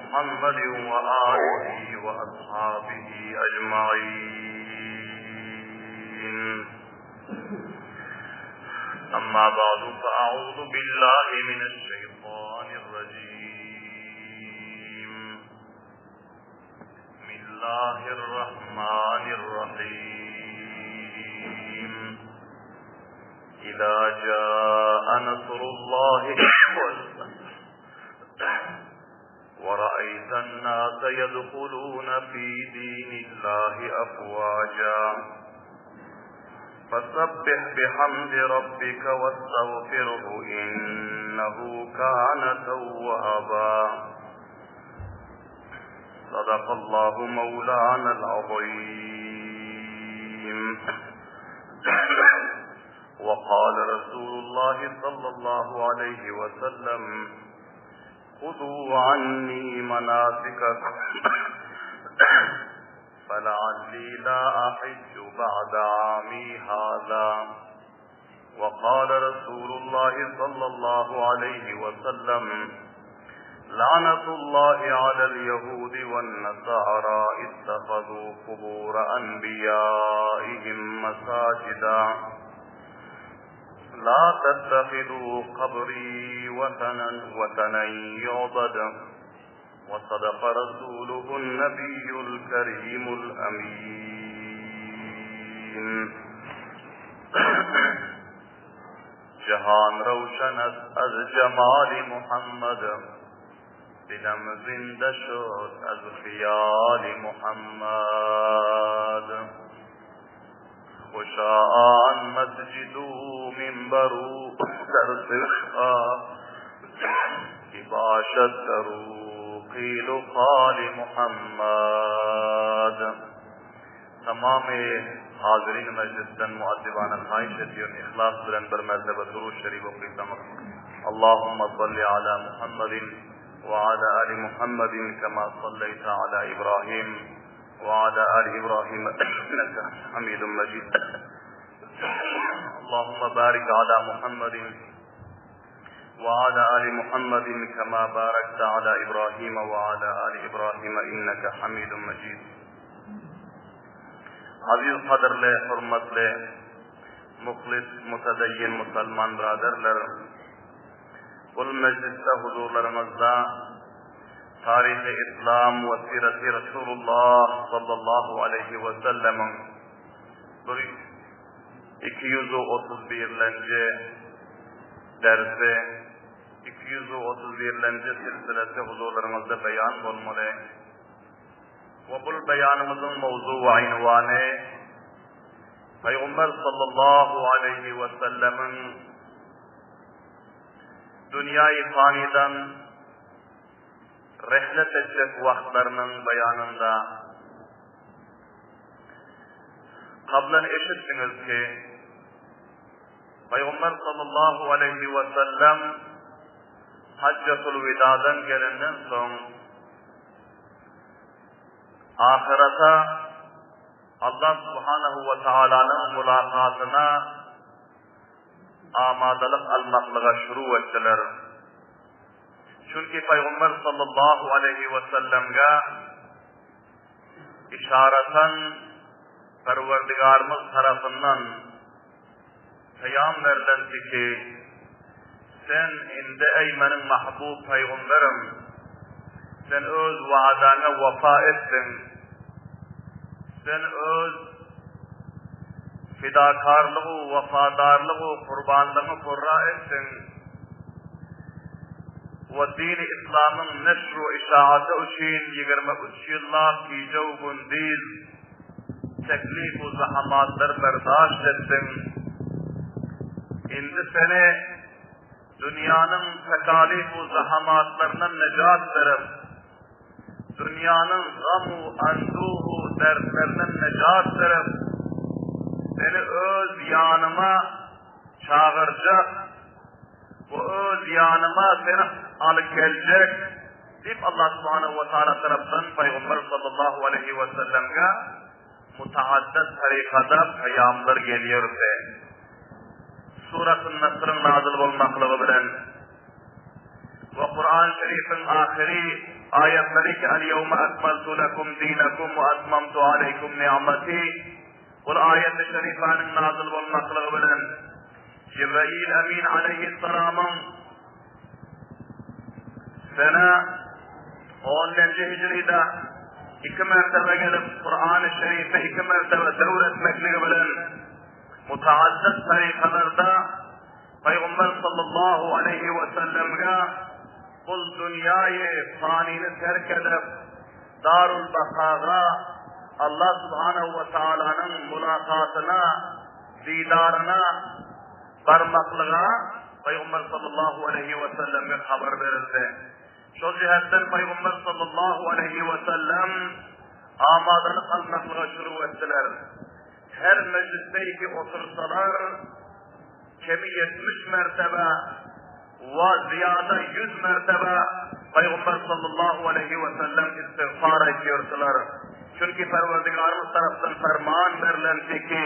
محمد وآله وأصحابه أجمعين أما بعد فأعوذ بالله من الشيطان الرجيم بسم الله الرحمن الرحيم إذا جاء نصر الله والفتح ورأيت الناس يدخلون في دين الله أفواجا فسبح بحمد ربك واستغفره إنه كان توابا صدق الله مولانا العظيم وقال رسول الله صلى الله عليه وسلم خذوا عني مناسككم فلعلي لا أحج بعد عامي هذا وقال رسول الله صلى الله عليه وسلم لعنة الله على اليهود والنصارى اتخذوا قبور أنبيائهم مساجدا لا تتخذوا قبري وثنا وثنا يعبد وصدق رسوله النبي الكريم الأمين جهان روشن است از جمال محمد دلم زنده شد از خیال محمد خوشا آن مسجد و منبر و درس که باشد در قیل و قال محمد Tamam hazirin mejlisden muaddibana haýyş edýärin yhlas bilen bir mertebe durud şerif okysaňyz. Allahumma salli ala Muhammedin we ala ali Muhammedin kema salleýte ala Ibrahim we ala ali Ibrahim inneke hamidun mejid. Allahumma barik ala Muhammedin we ala ali Muhammedin kema barakte ala Ibrahim we ala ali Ibrahim inneke hamidun mejid. Aziz gadyrly, hormatly, muhlis, mutedeyyin musalman byraderler! Bul mejlisde huzurlaryňyzda Taryhy Yslam we Sireti Resulullah sallallahu aleýhi we sellemiň bir 231-lenji dersi, 231-lenji silsilesi huzurlaryňyzda beýan bolmaly. We bul beýanymyzyň mowzu we ynwany Pygamber sallallahu aleýhi we sellemiň dünýäi panydan rehlet etjek wagtlarynyň beýanynda kablan eşitdiňiz ki, Pygamber sallallahu aleýhi we sellem Hajjatul Widadan gelenden soň Ahyrete Allah subhanahu we taalanyň mulakatyna amadalyk almaklyga şuru etdiler. Çünki Pygamber sallallahu aleýhi we sellemge işaratan Perwerdigarymyz tarapyndan peýam berlenti ki, Sen indi eý meniň mahbub pygamberim, sen öz wadaňa wepa etdiň, sen öz fidakarlygu wepadarlygu gurbanlygyňy purra etdiň we dini yslamyň neşru işaaty üçin 23 ýyllap gije-u-gündiz Teklif-u zahamatlar berdaşt etdiň. Indi seni dünýäniň tekalif-u zahamatlaryndan nejat berip, dünýäniň gam-u anduh-u dertlerinden nejat berip, seni öz ýanyma çagyrjak we öz ýanyma seni alyp geljek Diýip Allah subhanahu we taala tarapdan Pygamber sallallahu aleýhi we sellemge mutaaddid tarykada peýamlar gelýärdi. Suratun Nasryň nazyl bolmaklygy bilen. We Kur'an Şerifiň ahyry aýatlary ki Al-ýewme akmaltu lekum dinakum we atmamtu aleýkum ni'mati Bul aýaty şerifäniň nazyl bolmaklygy bilen Jibrail Emin aleýhissalamyň sene onunjy hijride iki mertebe gelip Kur'an-ı Şerifi iki mertebe döwr etmekligi bilen mutaaddid tarykalarda Pygamber sallallahu aleýhi we sellemge bul dünýäýi panyny terk edip, Darul Bakaga, Allah subhanahu we taalanyň mulakatyna, didaryna barmaklyga Pygamber sallallahu aleýhi we sellemge habar berildi. Şol jähetden Pygamber sallallahu aleýhi we sellem amadalyk almaklyga şuru etdiler. Her mejlisde-ki otursalar, kemi 70 mertebe we zyýada 100 mertebe Pygamber sallallahu aleýhi we sellem istigfar aýtýardylar. Çünki Perwerdigarymyz tarapdan ferman berlendi ki,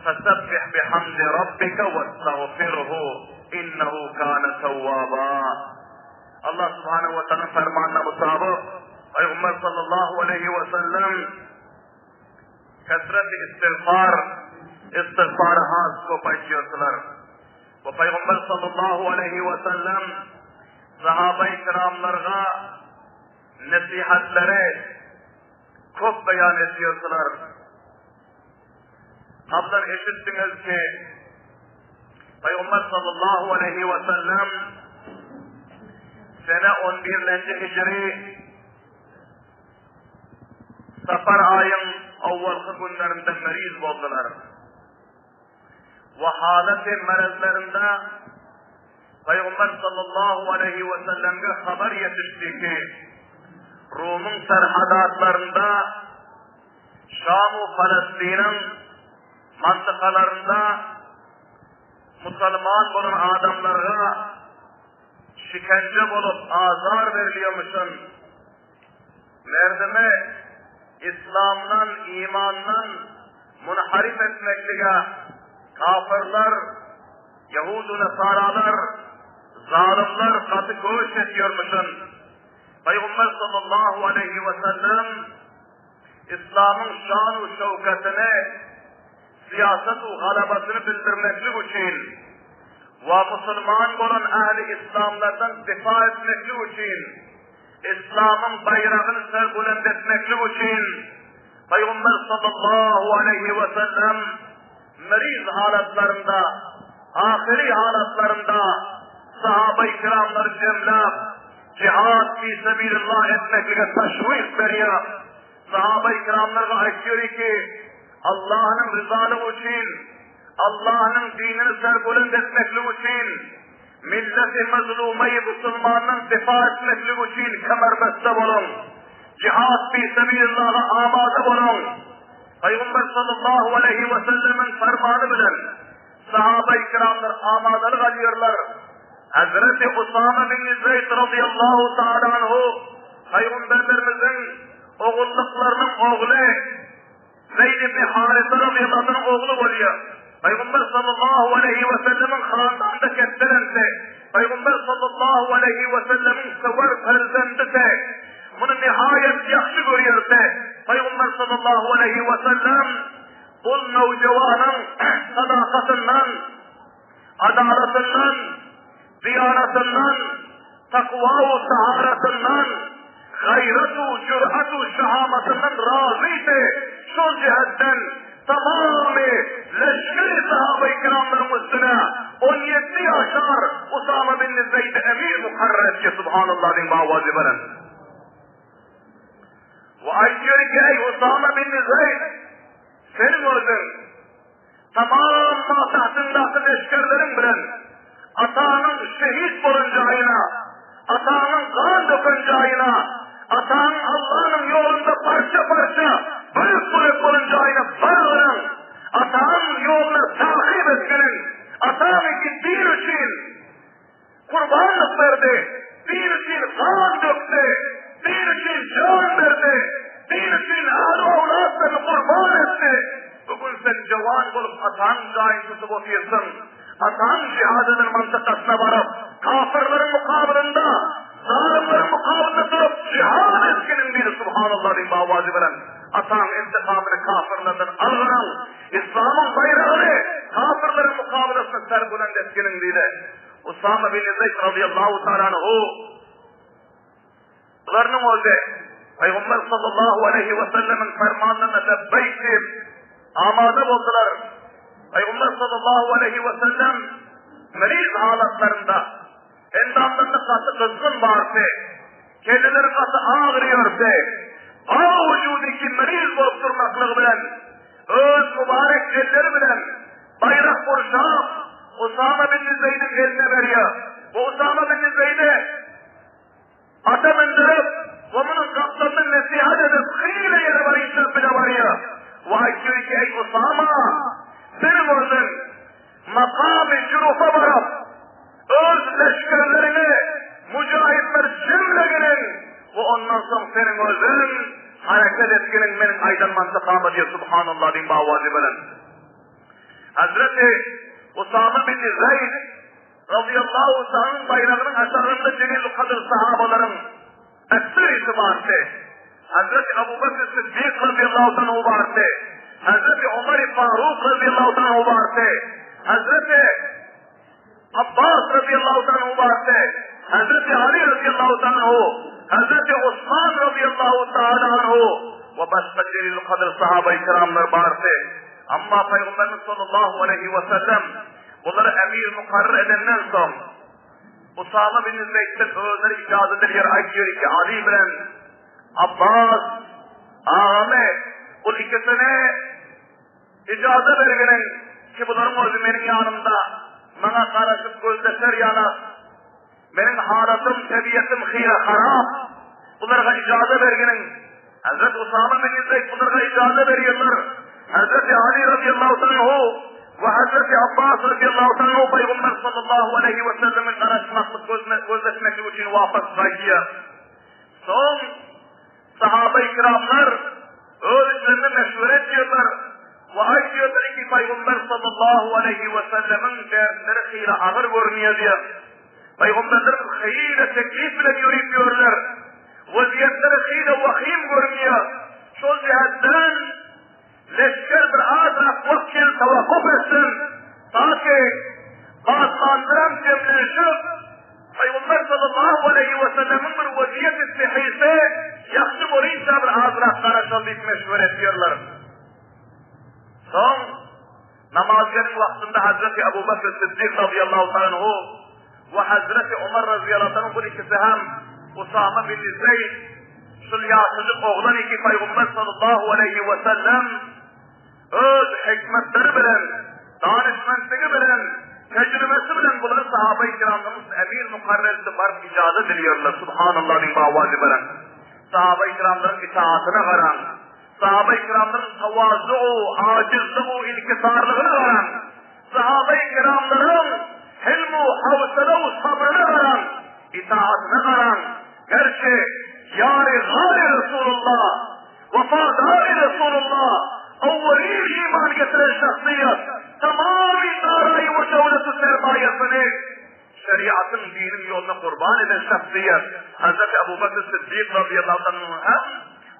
Fesebbih bihamdi rabbike westagfirhu innehu kane tewwaba. Allah subhanahu we taala fermanyna mutabyk Pygamber sallallahu aleýhi we sellem Kesreti istigfar, istigfary has köp aýtýardylar. We Pygamber sallallahu aleýhi we sellem sahabai kiramlarga nesihatlary köp beýan edýärdiler. Kablan eşitdiňiz ki, Pygamber sallallahu aleýhi we sellem sene 11-nji hijri Safar aýyň owalky günlerinde meriz boldular. We halaty merezlerinde Pygamber sallallahu aleýhi we sellemge habar ýetişdi ki, Rumyň serhadatlarynda Şam we Palestiniň mantykalarynda musulman bolan adamlarga şikence bolup azar berilýärmişin. Merdimi Yslamdan, imandan munharif etmeklige kafyrlar, ýahudu-nasaralar, zalymlar gaty göç edýärmişin. Pygamber sallallahu aleýhi we sellem Yslamyň şan-u-şöwketini, syýasat-u galabasyny bildirmeklik üçin we musulman bolan ähli yslamlardan difa etmeklik üçin Yslamyň baýragyny serbuland etmeklik üçin Pygamber sallallahu aleýhi we sellem meriz halatlarynda, ahyry halatlarynda sahabai kiramlary jemläp, jihad fi sebilillah etmeklige teşwik berýär. Sahabai kiramlarga aýtýar ki, Allahnyň ryzalygy üçin, Allahnyň dinini serbuland etmeklik üçin Milleti mazlumaýy musulmandan difa etmeklik üçin kemerbeste boluň! Jihad fi sebilillaha amada boluň! Pygamber sallallahu aleýhi we sellemiň fermany bilen sahabai kiramlar amadalyk alýarlar. Hezreti Usama bin Zeýd razyýallahu taala anhu pygamberlerimiziň ogullyklarynyň ogly, Zeýd ibn Harysa razyýallahu anhuň ogly bolýar. Pygamber sallallahu aleýhi we sellemiň handanynda ketdelense, Pygamber sallallahu aleýhi we sellemiň söwer perzendise, muny nihaýat ýagşy görýärse, Pygamber sallallahu aleýhi we sellem bul nowjawanyň sadakatyndan, adalatyndan, diýanatyndan, takwa we taharatyndan, gaýrat-u, jürat-u, şahamatyndan razydy. Şol jähetden tamamy leşgeri sahabai kiramlaryň üstüne 17 ýaşar Usama bin Zeýdi emir mukarrar etdi, Subhanallah diýiň bawazy bilen. We aýdýar ki, eý Usama bin Zeýd, seniň özüň Tamam patagtyndaky leşgerleriň bilen ataňyň şehit bolan jaýyna, ataňyň gan döken jaýyna, ataňyň Allanyň ýolunda parça-parça, bölek-bölek bolan jaýyna bargynyň, ataňyň ýoluna takyp etginiň, ataň iki din üçin Gurbanlyk berdi, din üçin gan dökdi, din üçin jan berdi, din üçin ähli-owlatlaryny gurban etdi. Bu gün sen jowan bolup ataň jaýyny tutup otyrsyň. Ataň jihad eden mantakasyna baryp, kafirleriň. Subhanallah diýip owazy bilen. Ataň intikamyny kafyrlardan algynyň, Yslamyň baýragyny kafyrlaryň mukabalasynda serbuland etginiň diýdi. Usama bin Zeýd razyýallahu taala anhu Bularynyň özi Pygamber sallallahu aleýhi we sellemiň fermanyna lebbeýk diýip amada boldular. Pygamber sallallahu aleýhi we sellem meriz halatlarynda endamlarynda gaty gyzgyn bardy. Kelleleri gaty agyrýardy. Bawujudiki meriz bolup durmaklygy bilen öz mübarek elleri bilen baýrak gurşap Usama bin Zeýdiň eline berýär. Bu Usama bin Zeýde Ata mündürip we munuň gapdalyndan nesihat edip, hile ýere baryşdyryp bile barýar we aýtýar ki, Eý Usama! Seniň özüň makamy şurufa baryp, öz leşgerleriňi, müjahitleri jemleginiň we ondan soň seniň özüň hereket etginiň meniň aýdan mantykama diýýär, Subhanallah diýip owazy bilen. Hazreti Usama bin Zeýd Razyýallahu taalaň baýragynyň aşagynda jelil-kadyr sahabalaryň ekserisi bardy. Hazreti Abu Bekr Siddik razyýallahu taala bardy. Hazreti Omar Faruk razyýallahu taala bardy. Hazreti Abbas razyýallahu taala bardy. Hazreti Ali razyýallahu taala, Hazreti Osman razyýallahu taala we başga jelil-kadyr sahaba-i kiramlar bardy. Amma Pygamberimiz sallallahu aleýhi we sellem Bulary emir mukarrar edenden soň, Usama bin Zeýdden özleri ijaza edilýär, aýdýar ki, Ali bilen Abbas agamy bul ikisine ijaza berginiň ki, bularyň özi meniň ýanymda maňa garaşyp gözleşer ýaly, Meniň halatym, tebiýetym hyra harap. Bularga ijaza berginiň. Hazret Usama bin Zeýd bularga ijaza berýärler. Hazreti Ali razyýallahu anhu we Hazreti Abbas razyýallahu anhu Pygamber sallallahu aleýhi we selleme garaşmaklyk, gözleşmeklik üçin wapas gaýdýar. Soň Sahaba-i kiramlar öz içlerinde meşwere edýärler we aýdýarlar ki, Pygamber sallallahu aleýhi we sellemiň dertleri hyýla agyr görünýär diýýär. Pygamberlerimiz hyýla teklip bilen ýörip ýörler. Wezýetleri hyýla wahym görünýär. Şol jähetden Leşger bir azrak wagt ýel tawakuf etsin, ta ki, batmanlaram jemlenişip, Pygamber sallallahu aleýhi we sellemiň bir wezýeti sehisi ýagşy bolynça bir azrak garaşaly diýip meşwere etýärler. Soň namazgäniň wagtynda Hazreti Abu Bekr Siddik razyýallahu taala anhu we Hazreti Omar razyýallahu taala bu ikisi hem Usama bin Zeýd şul ýaşajyk oglan iki Pygamber sallallahu aleýhi we sellem öz hikmetleri bilen, danyşmentligi bilen, tejribesi bilen bulary sahaba-i kiramdan emir mukarrer edip baryp ijaza dilýärler. Subhanallah diýip owazy bilen. Sahaba-i kiramlaryň itaatyna garaň. Sahaba-i kiramlaryň tawazu, ajizligi, inkisarlygyna garaň. Sahaba-i kiramlaryň hilmu, howsala sabryna garaň, itaatyna garaň. Gerçi ýary gary Resulullah, wefadary Resulullah, owwalin iman getiren şahsyýet, tamamy daraýy we döwleti sermaýasyny şeriatyň, diniň ýoluna gurban eden şahsyýet Hazreti Abu Bekr Siddik razyýallahu anhu hem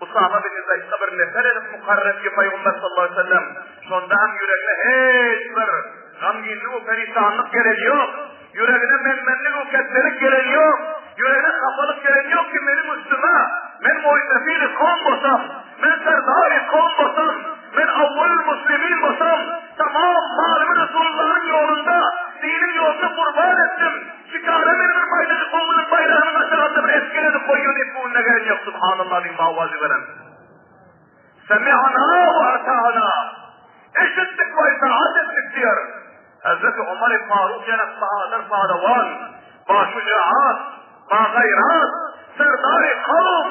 Usama bin Zeýdde bir nefer edip mukarrer ki Pygamber sallallahu aleýhi we sellem şonda hem ýüregine hiç bir gamginlik we perişanlyk gelen ýok. Ýüregine men-menlik we ketdelik gelen ýok. Ýüregine hapalyk gelen ýok ki meniň üstüme men moýsefili kowm bolsam, men serdary kowm bolsam, men awwalul muslimin bolsam, tamam malymy Resulullahyň ýolunda, diniň ýolunda gurban etdim. Şikara meni bir maýdajyk kowmunyň baýragynyň aşagynda bir esger edip goýuň diýip göwnüne gelen ýok Subhanallah diýip owazy beren. Semi'na we ata'na. Eşitdik we itaat etdik diýer. Hazreti Omar Faruk ýene bahadyr pahlewan, başujaat, bagaýrat, serdary kowum.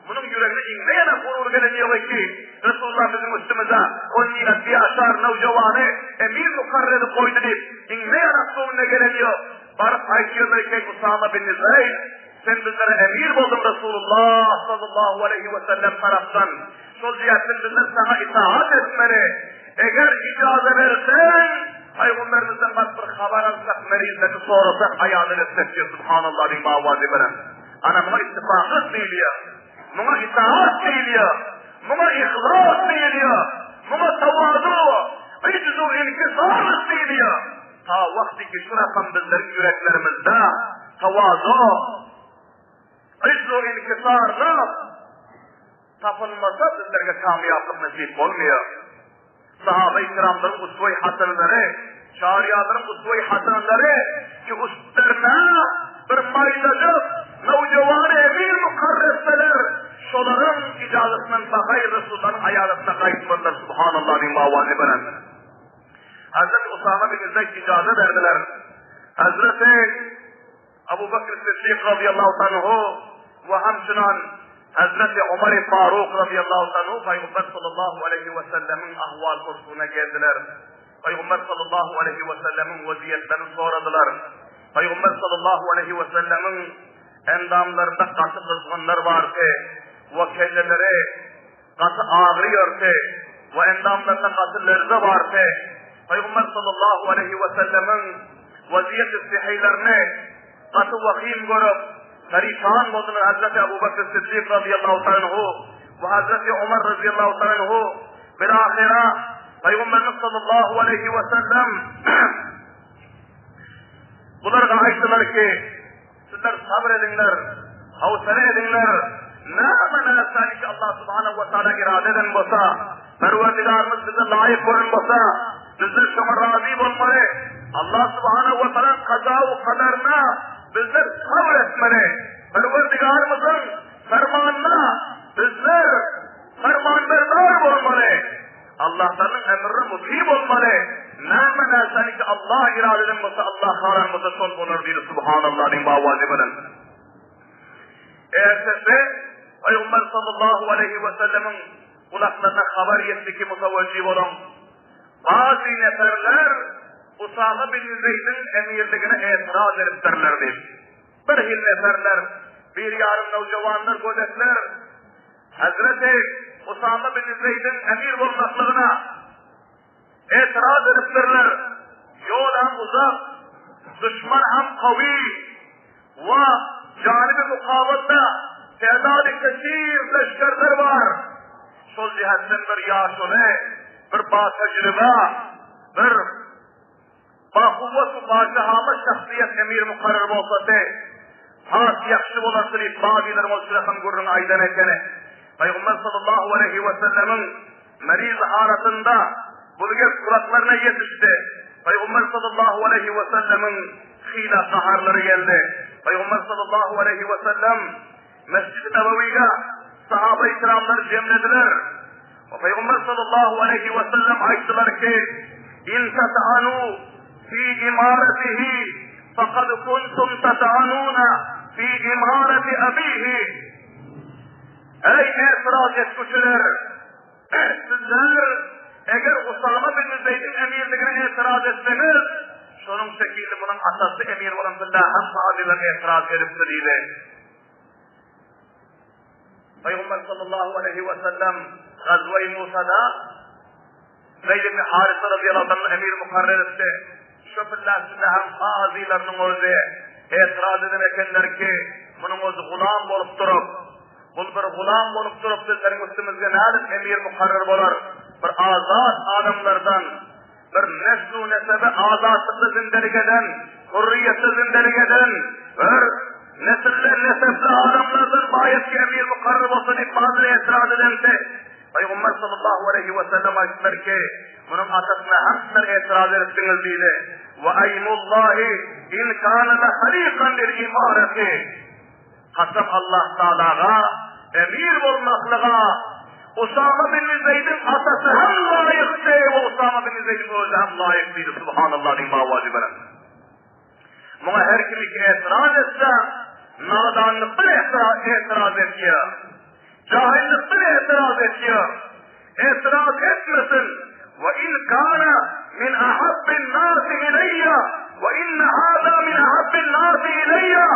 Munuň ýüregine iňňe ýene gurur gelen ýok ki, Resulullah biziň üstümize on ýedi ýaşar nowjowany emir mukarrer edip goýdy diýip, iňňe ýene göwnüne gelen ýok. Baryp aýtýarlar ki, Usama bin Zeýd, sen bizlere emir bolduň Resulullah sallallahu aleýhi we sellem tarapdan. Şol jähtden bizler saňa itaat etmeli. Eger ijaza berseň, Pygamberimizden baryp bir habar alsak, merizlerini sorasak, aýalyny etsek diýip, Subhanallah diýip owazy beren. Ana muňa ittifaklyk diýilýär. Muňa itaat diýilýär. Muňa yhlas diýilýär. Muňa tawazu, ijzu inkisarlyk diýilýär. Ta wagty ki şu rakam bizleriň ýüreklerimizde tawazu, ijzu inkisarlyk tapylmasa bizlerge kamýaplyk nesip bolmaýar. Sahaba-i kiramlaryň uswe-i hasenelary, çaryýarlaryň uswe-i hasenelary ki üstlerine bir maýdajyk nowjowany emir mukarrer etseler, şolaryň ijazasyndan bagaýr Resulullanyň aýalasyna gaýtmadylar, Subhanallah diýiň owazy bilen. Hazreti Usama bin Zeýd ijaza berdiler. Hazreti Abu Bekr Siddik razyýallahu anhu we hamçynan Hazreti Omar Faruk razyýallahu anhu Pygamber sallallahu aleýhi we sellemiň ahwal pursugyna geldiler. Pygamber sallallahu aleýhi we sellemiň wezýetlerini soradylar. Pygamber sallallahu aleýhi we sellemiň endamlarynda gaty gyzgynlar bardy we kelleleri gaty agyrýardy we endamlarynda gaty lerze bardy. Pygamber sallallahu aleýhi we sellemiň waziýet-i syhylaryny gaty wahym görüp, perişan boldular. Hazreti Abu Bekr Siddik razyýallahu ta'ala anhu we Hazreti Omar razyýallahu ta'ala anhu bilahyra Pygamberimiz sallallahu aleýhi we sellem bularga aýtdylar ki, Sizler sabyr ediňler, howsala ediňler, näme närsani ki Allah subhanahu we taala irade eden bolsa, Perwerdigarymyz bize laýyk gören bolsa, bizler şoňa razy bolmaly. Allah subhanahu we taala kaza we kaderyna bizler sabyr etmeli. Perwerdigarymyzyň fermanyna bizler fermanberdar bolmaly. Allahdanyn emrine muti bolmaly. Näme närseni ki Allah irade eden bolsa, Allah halan bolsa şol bolar diýdi. Subhanallah diýiň bawazy bilen. Ertesi Pygamber sallallahu aleýhi we sellemiň gulaklaryna habar ýetdi ki mutawajjih boluň. Bazy neferler Usama bin Zeýdiň emirligine etiraz edipdirler diýip. Bir hil neferler, bir ýarym nowjawanlar, gödekler Hezreti Usama bin Zeýdiň emir bolmaklygyna etiraz edipdirler. Ýol hem uzak, duşman hem kawy we janyby mukabalda tädady kesir leşgerler bar. Şol jähetden bir ýaşuly, bir batejribe, bir Bakuwwat we başahamat şahsyýet emir mukarrar bolsady, has ýagşy bolardy diýip, bazylaryň ol şiraham gürrüňi aýdan ekeni. Pygamber sallallahu aleýhi we sellemiň meriz halatynda bul gep gulaklaryna ýetişdi. Pygamber sallallahu aleýhi we sellemiň hyla gaharlary geldi. Pygamber sallallahu aleýhi we sellem Mesjid-i Nebewiga sahaba-i kiramlary jemlediler. We Pygamber sallallahu aleýhi we sellem aýtdylar ki, In tat'anu fi imaratihi faqad kuntum tat'anuna fi imarati abihi. Eý etiraz etgüçiler! Sizler eger Usama bin Zeýdiň emirligine etiraz etseňiz, şonuň şekilli munuň atasy emir bolan billa hem sahabylar etiraz edipdi diýdi. Pygamber sallallahu aleýhi we sellem Gazwe-i Musada Zeýd ibn Harisa radiyallahu anhu emir mukarrer etdi. Şu pillasynda hem kazylarynyň özi etiraz eden ekenler ki, munuň özi gulam bolup durup, bul bir gulam bolup durup bizleriň üstümizge nädip emir mukarrer bolar? Bir azat adamlardan Bir neslu nesebe azatlykda zindelik eden, hürriýetde zindelik eden, bir nesille nesepli adamlardan baýat ki emir mukarrar bolsa diýip bazyny etiraz edense, Pygamber sallallahu aleýhi we sellem aýtdylar ki, munuň atasyna hem sizler etiraz edipdiňiz diýdi. Wa aýmullahi in kana la halikan lil imarati. Kasam Allah Tagalaga emir bolmaklyga Usama bin Zeýdiň atasy hem laýykdy we Usama bin Zeýdiň özi hem laýyk diýdi. Subhanallah diýip awazy bilen. Muňa her kim iki etiraz etse, nadanlykdan etiraz etýär. Jahillikden etiraz etýär. Etiraz etmesin. Ve in kana min ahabbin nasi ileýýe ve inne hâzâ min ahabbin nasi ileýýe.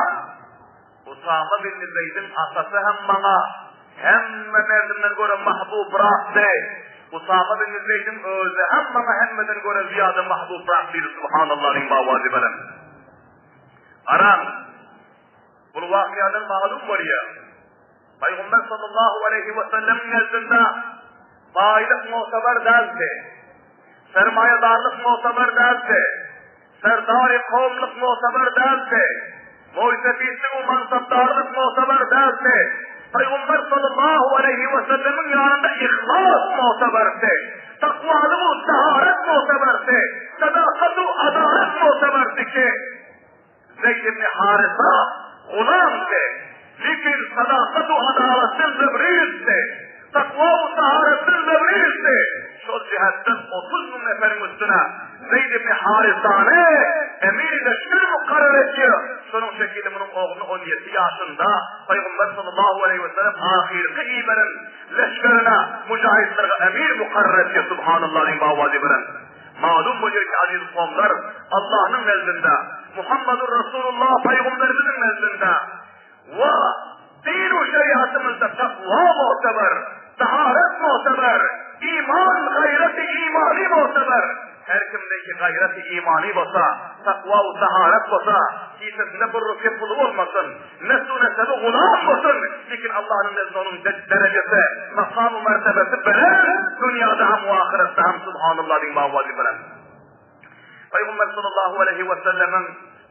Usama bin Zeýdiň atasy hem maňa hemme merdimden görä mahbubrakdy. Usama bin Zeýdiň özi hem maňa hemmeden görä zyýada mahbubrak diýdi. Subhanallah diýiň bawazy bilen. Garaň, bul wakyýadan malum bolýar. Pygamber sallallahu aleýhi we sellemiň nezdinde baýlyk mu'tabar däldi. Sermaýadarlyk mu'tabar däldi. Serdary kowumlyk mu'tabar däldi. Moýsefitlik we mansapdarlyk mu'tabar däldi. Pygamber sallallahu aleýhi we sellemiň ýanynda yhlas mu'tabardy. Takwalyk we taharet mu'tabardy. Sadakat we adalat mu'tabardy ki, Zeýd ibn Harysa gulamdy, lekin sadakat we adalatdan lebrizdi, takwa we taharetden lebrizdi. Şol jähetden 30 müň neferiň üstüne Zeýd ibn Harysany emir leşger mukarrar etýär. Şonuň şekili munuň ogluny 17 ýaşynda Pygamber sallallahu aleýhi we sellem ahyrky iberen leşgerine mujahidlerge emir mukarrar etýär. Subhanallah diýip owazy bilen. Malum bolýar ki, aziz kowumlar, Allahnyň nezdinde, Muhammadur Rasulullah pygamberimiziň nezdinde we din-u şeriatymyzda takwa mu'teber, taharet mu'teber, iman gaýraty imany mu'teber. Her kimdeki gaýraty imany bolsa, takwa u taharet bolsa, kisesinde bir rupiýa puly bolmasyn, Nesu-nesebi gulam bolsun, lekin Allanyň nezdinde onuň derejesi, makamy, mertebesi belent, dünýäde hem we ahyretde hem, Subhanallah diýiň bawazy bilen. Pygamber sallallahu aleýhi we sellemiň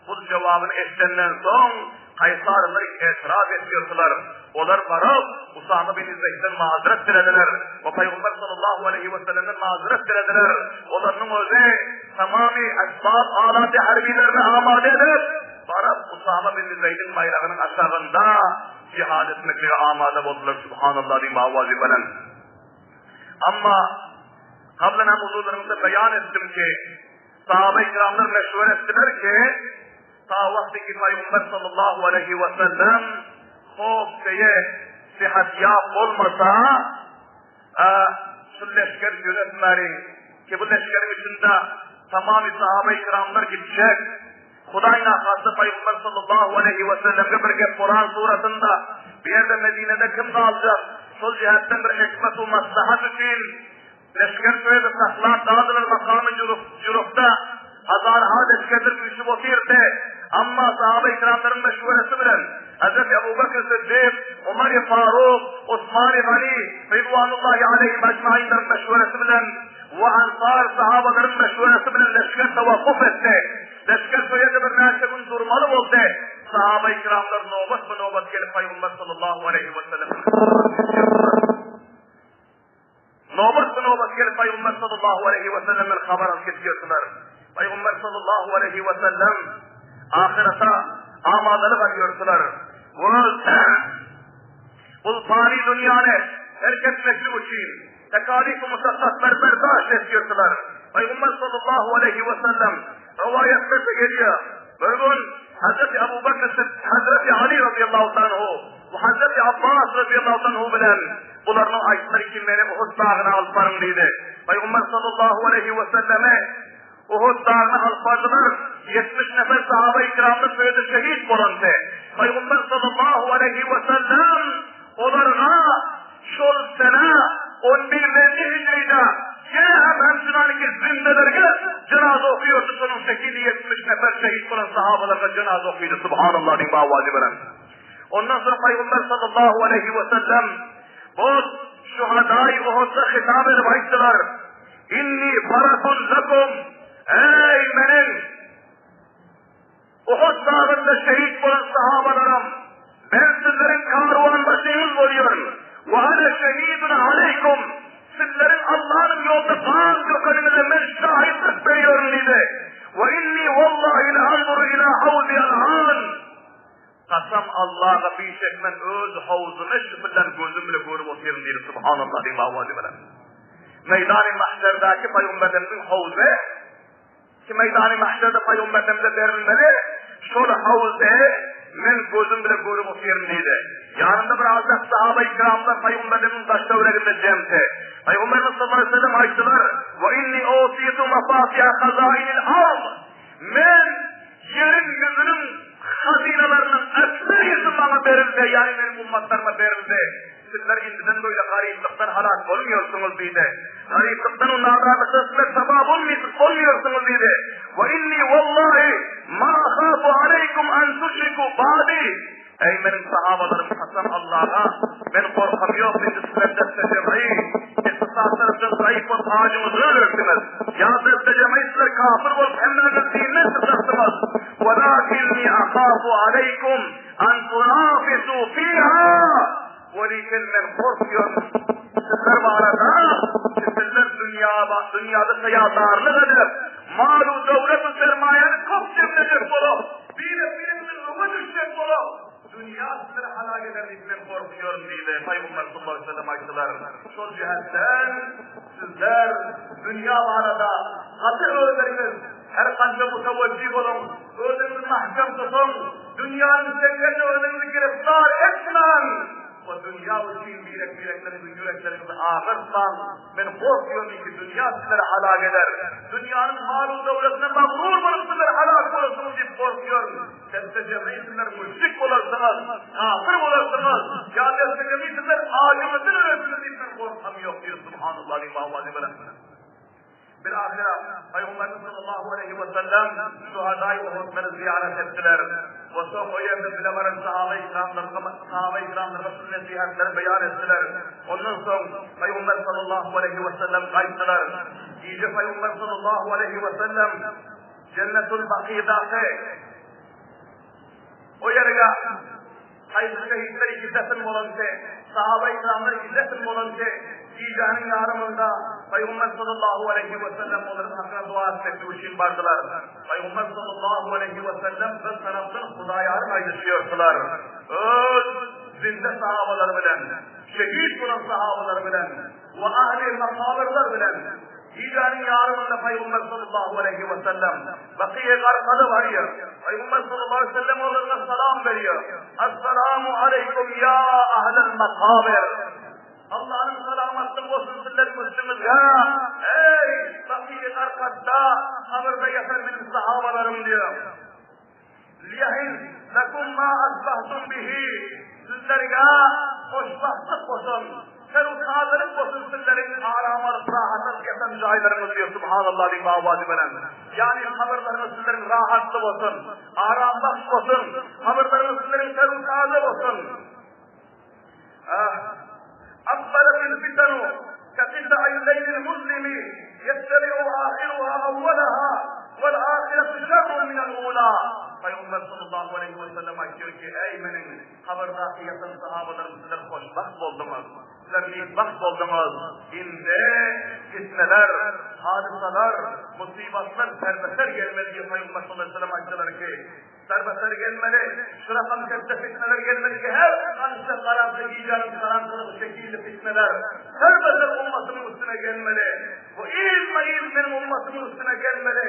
bu jogabyny eşidenden soň, kaýsarlar etiraz etýärdiler. Olar baryp, Usama bin Zeýdden mazeret dilediler we Pygamber sallallahu aleýhi we sellemden mazeret dilediler. Olaryň özi tamamy esbab alaty harbilerini amade edip, Baryp, Usama bin Zeýdiň baýragynyň aşagynda jihad etmeklige amada boldular, Subhanallah diýip owazy belent. Amma gablan hem huzurlaryňyzda beýan etdim ki, sahaba-i kiramlar meşwere etdiler ki, ta wagty ki Pygamber sallallahu aleýhi we sellem hop şeýe sihatýap bolmasa, şu leşger ýönetmäliň ki, bu leşgeriň içinde tamamy sahaba-i kiramlar gitjek, Hudaý nahasda Pygamber sallallahu aleýhi we sellemge bir gep bolan suratynda, bu ýerde Medinede kim galjak, şol jähetden bir hikmet we maslahat üçin leşger şu ýerde saklap galdylar makamy Jurufda hazarha leşgerler üýşüp otyrdy. Amma sahaba-i kiramlaryň meşweresi bilen Hazreti Ebu Bekr Siddik, Omar-y Faruk, Osman-y Gani, Ridwanullahi aleýhim ejmainleriň meşweresi bilen we ansar sahabalaryň meşweresi bilen leşger tawakkuf etdi. Leşger şo ýerde birnäçe gün durmaly boldy. Sahaba-i kiramlar nobat-ba-nobat gelip Pygamber sallallahu aleýhi we sellemiň Nobat-ba-nobat gelip Pygamber sallallahu aleýhi we sellemden habar alyp gidýärdiler. Pygamber sallallahu aleýhi we sellem ahyrete amadalyk alýardylar. Bu pany dünýäni terk etmeklik üçin Tekalif-i muşakgatlar berdaşt etýärdiler. Pygamber sallallahu aleýhi we sellem rowaýatlarda gelýär. Bir gün Hazreti Abu Bekr Hazreti Ali radiyallahu anhu we Hazreti Abbas radiyallahu anhu bilen bularyň aýtdylar ki, meni Uhud dagyna alyp baryň diýdi. Pygamber sallallahu aleýhi we selleme Uhud dagyna alyp bardylar. 70 nefer sahaba-i kiramlar şu ýerde şehit bolandy. Pygamber sallallahu aleýhi we sellem olarga Şol sene on birinji hijride ýene hem hemçinaniki zindelerge jenaza okuýardy, şonuň şekili 70 nefer şehit bolan sahabalarga jenaza okydy, Subhanallah diýip owazy bilen. Ondan soň Pygamber sallallahu aleýhi we sellem bu şuhadaýy Uhudda hitap edip aýtdylar, Inni faratun lekum, eý meniň Uhud dagynda şehit bolan sahabalarym, men sizleriň karwanbaşyňyz bolýaryn. Wa ana şehidun aleýkum, sizleriň Allanyň ýolunda gan dökeniňize men şahitlik berýärin diýdi. Wa inni wallahi la anzuru ila hawzi al-an. Kasam Allaha bişek men öz howzumy şu bilen gözüm bilen görüp otyryn diýdi. Subhanallah diýip owazy bilen. Meýdany mahşerdäki pygamberlerimiziň howzy Ki meýdany mahşerde pygamberlerimize berilmeli, şol howzy men gözüm bilen görüp otyryn diýdi. Ýanynda bir azak sahaba-i kiramlar pygamberlerimiziň daş-töwereginde jemdi. Pygamberimiz sallallahu aleyhi ve sellem aýtdylar, Ve inni utitu mefatiha hazainil ard. Men ýeriň ýüzüniň hazynalarynyň ählisini maňa berildi, ýagny meniň ummatlaryma berildi. Sizler indiden beýle garyplykdan halas bolmaýarsyňyz diýdi. Garyplykdan we nadarlykdan sizler saba bolmaýarsyňyz diýdi. Wa inni wallahi ma ahafu aleýkum an tuşriku ba'di. Eý meniň sahabalarym kasam Allaha, men gorkam ýok indi sizler desse-jem'i, ykdysady tarapdan zaýyf bolup ajyňyzy ölersiňiz, ýa desse-jem'i sizler kafir bolup hemmäňiz dinden çykarsyňyz, welakinni ahafu aleýkum an tunafisu fiha, welikin men gorkýaryn sizler barada ki sizler dünýä dünýäde saýadarlyk edip, mal-u döwlet-u sermaýany köp jemlejek bolup, Biri-birinden öňe düşjek bolup, dünýä sizleri halak eder diýip men gorkýaryn diýdi. Pygamber sallallahu aleýhi we sellem aýtdylar, Şol jähetden sizler dünýä barada gaty özleriňiz her kança mutawajjih boluň, özüňizi mähkem tutuň, dünýäniň şekerine özüňizi giriftar etmäň. We dünýä üçin birek-birekleriňiziň ýürekleriňizi agyrtmaň. Men gorkýaryn ki, dünýä sizleri halak eder. Dünýäniň mal-u-döwletine magrur bolup sizler halak bolarsyňyz diýip gorkýaryn. Desse-jem'i sizler müşrik bolarsyňyz, kafir bolarsyňyz, ýa desse-jem'i sizler ajyňyzdan ölersiňiz diýip men gorkam ýok diýdi. Subhanallah diýip awazy bilen. Bilahyra, Pygamberimiz sallallahu aleýhi we sellem şuhadaýy Uhudlary zyýarat etdiler we soň o ýerde bile baran sahabaýy kiramlaryna sahabaýy kiramlaryna şu nesihatleri beýan etdiler. Ondan soň Pygamber sallallahu aleýhi we sellem gaýtdylar. Gije Pygamber sallallahu aleýhi we sellem Jennetul Bakydaky o ýerge Haýsy şehitler iki defn bolanky, sahaba-i-kiramlar iki defn bolanky, gijäniň ýarymynda Pygamber sallallahu aleýhi wesellem olaryň hakyna dua etmeklik üçin bardylar. Pygamber sallallahu aleýhi wesellem bir tarapdan Hudaýaryň aýdyşýardylar. Öz zinde sahabalary bilen, şehit bolan sahabalary bilen we ahli makabyrlar bilen Gijäniň ýarymynda Pygamber sallallahu aleýhi we sellem Bakyýe Garkada barýar. Pygamber sallallahu aleýhi we sellem olara salam berýär. Essalamu aleýkum ýa ahlel makabyr. Allanyň salamatlygy bolsun sizleriň üstüňizge. Eý, Bakyýe Garkatda gabyrda ýatan meniň sahabalarym diýýär. Liýahil lekum ma asbahtum bihi, Sizlerge hoşbagtlyk bolsun, teru-tazelik bolsun sizleriň aram alyp rahatlanyp ýatan jaýlaryňyz diýip Subhanallah diýip awazy beren. Ýagny kabyrlaryňyz sizleriň rahatly bolsun, arambahş bolsun, kabyrlaryňyz sizleriň teru-taze bolsun. Akbalatil fitanu kaqita'il leýlil muzlimi ýettebi'u ahiruha awwalaha wal ahiratu şerrun minel ula. Pygamber sallallahu aleýhi we sellem aýtýar ki, Eý meniň gabyrdaky ýatan sahabalarym sizler hoşbagt bolduňyz, sizler nikbagt bolduňyz. Indi fitneler, hadysalar, musybatlar serbe-ser gelmeli diýip Pygamber sallallahu aleýhi we sellem aýtdylar ki, Serbe-ser gelmeli, şu rakam ketde fitneler gelmeli ki, her gança garaňky gijäniň garaňkylygy şekilli fitneler serbe-ser ummatymyň üstüne gelmeli. Bu yzma-yz meniň ummatymyň üstüne gelmeli.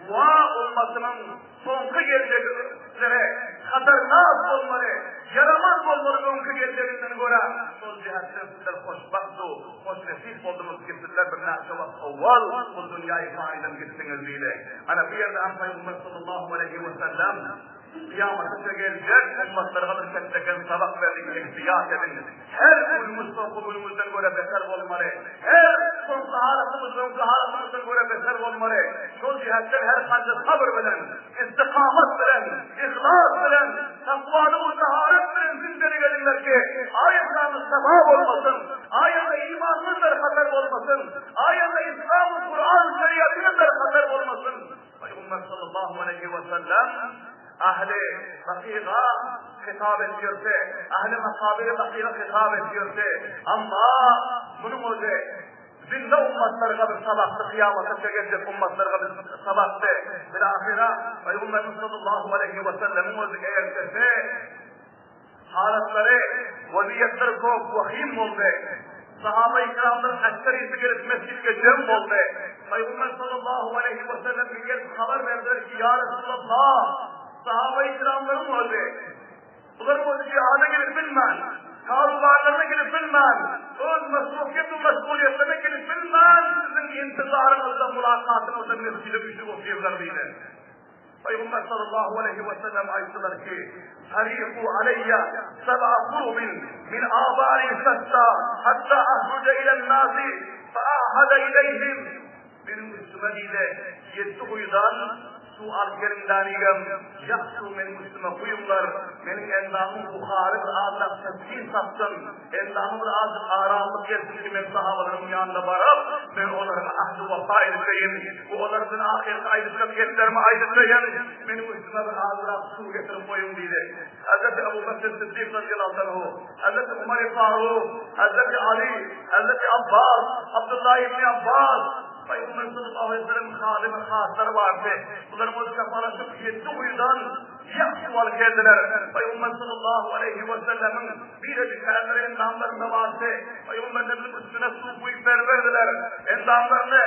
Wa ummatymyň soňky geljekleri hatarnak bolmaly, ýaramaz bolmaly öňki geljeginden görä. Şol jähetden sizler hoşbagt-u, hoşnesip bolduňyz ki, sizler birnäçe wagt owal bu dünýäi panydan gitdiňiz diýdi. Ana bu ýerde hem Pygamber sallallahu aleýhi we sellem kyýamata geljek ümmatlara bir ketdeken sabak berdi ki, ihtiýat ediň. Her günümiz soňky günümizden görä beter bolmaly. Her soňky halatymyz öňki halatymyzdan görä beter bolmaly. Şol jähetden her kanda sabyr bilen, istikamat bilen, yhlas bilen, takwaly we taharet bilen zindelik ediňler ki, aýatlarymyz saba bolmasyn, aýatda imanymyz bir hatar bolmasyn. Aýatda Islam we Kuran şeriatyna bir hatar bolmasyn. Pygamber sallallahu aleýhi we sellem ahli bakyga hitap edýärse, ahli makabyr bakyga hitap edýärse, amma munuň özi zinde ummatlarga bir sabakdy, kyýamata geljek ummatlarga bir sabakdy. Bilahyra Pygamber sallallahu aleýhi we sellemiň özi ertesi Halatlary, wezýetleri kop wahym boldy. Sahaba-i kiramlaryň ekserisi gelip mesjitge jem boldy. Pygamber sallallahu aleýhi we sellem gelip habar berdiler ki, Ýa Resulallah, sahaba-i kiramlaryň özi, bularyň özi jihada gelip bilmän, karubarlaryna gelip bilmän, öz mesrufiýet we meşgulyýetlerine gelip bilmän, siziň intizaryňyzda, mulakatyňyzda mesjide üýşüp otyrlar diýdi. Pygamber sallallahu aleýhi we sellem aýtdylar ki, Tariku aleýýe seb'a kurubin min abarin şetta hatta ahruja ilen nasi fe a'hada ileýhim. Meniň üstüme diýdi, ýedi guýudan Suw alyp geliň danigem, ýak suw meniň üstüme guýuňlar, meniň endamyň buhary bir azrak teskin tapsyn, endama bir azjyk aramlyk gelsin ki, men sahabalaryň ýanyna baryp, men olara ahdi-wepa edişeýin we olar bilen ahyrky aýdyşjak geplerimi aýdyşaýyn, meniň üstüme bir azrak suw getirip goýuň diýdi. Hezreti Ebu Bekr Siddik razyýallahu anhu, Hezreti Umar Faruk, Hezreti Ali, Hezreti Abbas, Abdullah ibn Abbas, Pygamber sallallahu aleýhi we sellemiň hadymy haslary bardy. Bularyň özi çapalaşyp ýetdi guýudan ýak suw alyp geldiler. Pygamber sallallahu aleýhi we sellemiň birejik kärleri endamlarynda bardy. Pygamberlerimiziň üstüne suw guýup berberdiler. Endamlaryny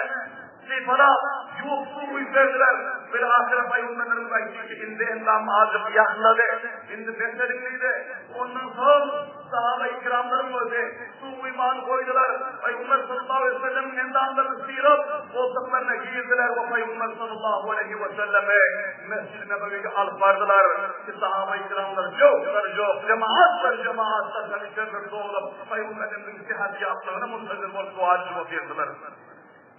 sypalap, ýuwup suw guýup berdiler. Bil-ahyra Pygamberlerimiz aýtdy ki, indi endam azjyk ýahlady. Indi bes ediň diýdi. Ondan soň Sahaba-i kiramlaryň özi suw guýmany goýdular. Pygamber sallallahu aleýhi we sellemiň endamlaryny syryp, goltuklaryna girdiler we Pygamber sallallahu aleýhi we sellemi Mesjidi Nebewige alyp bardylar. Ki sahaba-i kiramlar ýoklar ýok, jemaatlar jemaat daşary içeriler dolup, Pygamberimiziň syhhat-ýaplygyna muntazir bolup dua edip otyrdylar.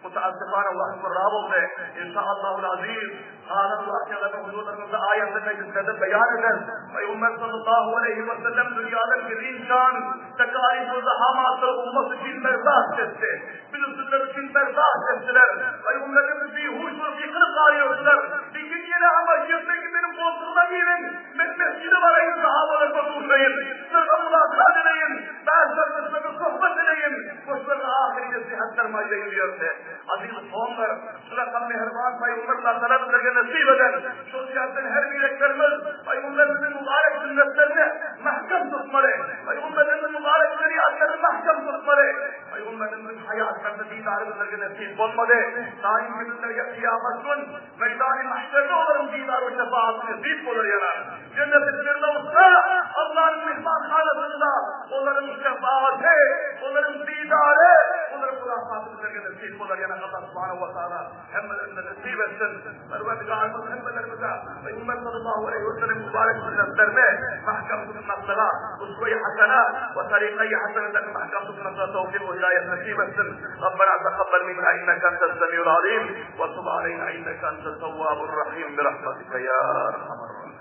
Mutaassifana wagt gurra boldy. Inşaallahul aziz, galan wakyalary huzurlaryňyzda aýatly mejlislerde beýan ederis. Pygamber sallallahu aleýhi we sellem dünýadan gidinçan tekalif we zahamatlar ummat üçin berdaşt etdi. Bilüsizler üçin berdaşt etdiler. Pygamberimiz bihuş bolup ýykylyp galýardylar. Diýdi, Ýene ama ýerdeki meniň goltugyma giriň, men mesjide baraýyn, sahabalaryma duşaýyn, syrga mulakat edeýin, bäsdeşlerime sohbet edeýin. Goşlaryna ahyry nesihatlarymy aýdaýyn diýerdi. Aziz doganlar, şu rakam mähriban Pygamber Allatagala bizlerge nesip eden, şol jähtden her bireklerimiz Pygamberimiziň mübarek sünnetlerini mähkem tutmaly, Pygamberimiziň mübarek şeriatlaryny mähkem tutmaly. Pygamberimiziň haýatlarynda didary bizlerge nesip bolmady. Daýym ki bizlerge kyýamat gün meýdany mahşerde olaryň didary we şefaati nesip bolar ýanar. Jenneti Firdewsde Allanyň myhmanhanasynda olaryň şefaati, olaryň didary, olaryň mylakaty bizlerge nesip bolar ýanar. Allah subhanahu we taala hemmelerimize nesip etsin. Perwerdigarymyz hemmelerimize Pygamber sallallahu aleýhi we sellem mübarek sünnetlerini mahkem tutmaklyga, uswe-i hasana we taryka-i haseneden mahkem tutmaklyga towfyk we hidaýet nesip etsin. Rabbena takabbal minna inneke entes semiul alim we tub aleýna inneke entes tewwabur rahim bi rahmetike ýa erhamer rahimin.